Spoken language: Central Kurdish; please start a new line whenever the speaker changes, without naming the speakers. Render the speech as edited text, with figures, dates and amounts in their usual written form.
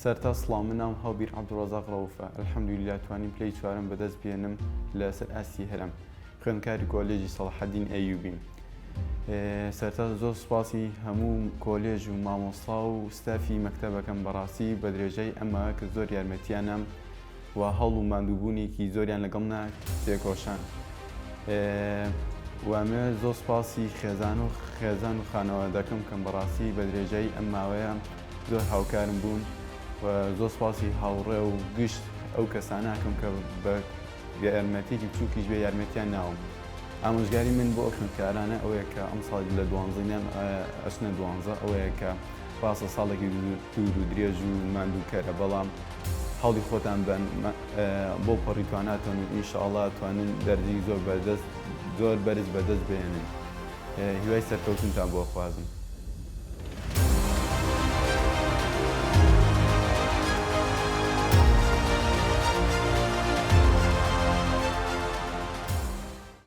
سەرتا سڵاو من ناوم هەڵبیر عەبدولڕەزاق ڕەوفە الحمدللە توانیم پلەی چوارەم بەدەست بێنم لەسەر ئاستی هەرەم خوێندکاری کۆلێژی سەڵاحەدین ئەیوبیم سەرتا زۆر سوپاسی هەموو کۆلێژ و مامۆستا و ستافی مەکتەبەکەم بەڕاستی بە درێژای ئەمە کە زۆر یارمەتیانم و هەوڵ و ماندووبوونێکی زۆریان لەگەڵمنا تێکۆشان و ئەمەوێ زۆر سوپاسی خێزان و خێزان و خانەوادەکەم بکەم بەڕاستی بە درێژایی ئەم ماوەیە زۆر هاوکارم بوون و زۆر سوپاسی هاوڕێ و گشت ئەو کەسانە ئەکەم کە بە یارمەتیەکی بچووکیش بێ یارمەتیان ناوم. ئامۆژگاری من بۆ ئەو خوێندکارانە ئەوەیە کە ئەمساڵ لە دوانزەینان ئەچنە دوانزە ئەوەیە کە ڕاستە ساڵێکی دوور و درێژ و ماندووکەرە بەڵام هەوڵی خۆتان بەن بۆ پەڕی تواناتان و ئینشاءڵا توانن دەرجەی زۆر بەدەست زۆر بەرز بەدەست بهێنن هیوای سەرکەوتنتان بۆ خوازم.